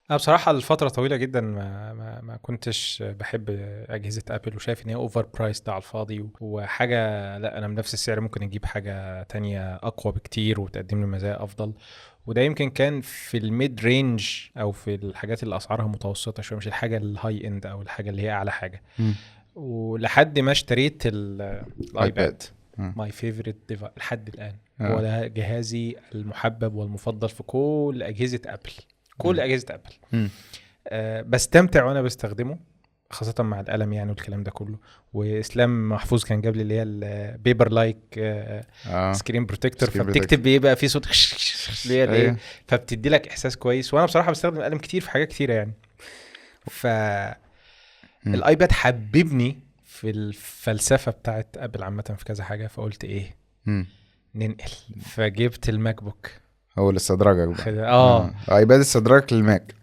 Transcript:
انا بصراحة لفترة طويلة جدا ما كنتش بحب اجهزة ابل، وشايف ان هي overpriced على الفاضي وحاجه، لا انا بنفس السعر ممكن اجيب حاجة تانية اقوى بكتير وتقدم لي مزايا افضل. وده يمكن كان في ال mid range او في الحاجات اللي اسعارها متوسطه شويه، مش الحاجة ال high end او الحاجة اللي هي اعلى حاجه. ولحد ما اشتريت الايباد. my favorite لحد الان. هو ده جهازي المحبب والمفضل في كل اجهزة ابل، كل اجهزة ابل. بستمتع وانا بستخدمه، خاصة مع القلم يعني والكلام ده كله. واسلام محفوظ كان جاب لي اللي هي ال paper like screen protector. screen. فبتكتب بيبقى في صوت اللي هي الايه، فبتدي لك احساس كويس. وانا بصراحة بستخدم القلم كتير في حاجات كتيرة يعني، ف الايباد حببني في الفلسفة بتاعت ابل عامة في كذا حاجة، فقلت ايه، ننقل، فجبت الماك بوك. هو اللي استدرجك بقى. اه. ايباد استدرجك للماك.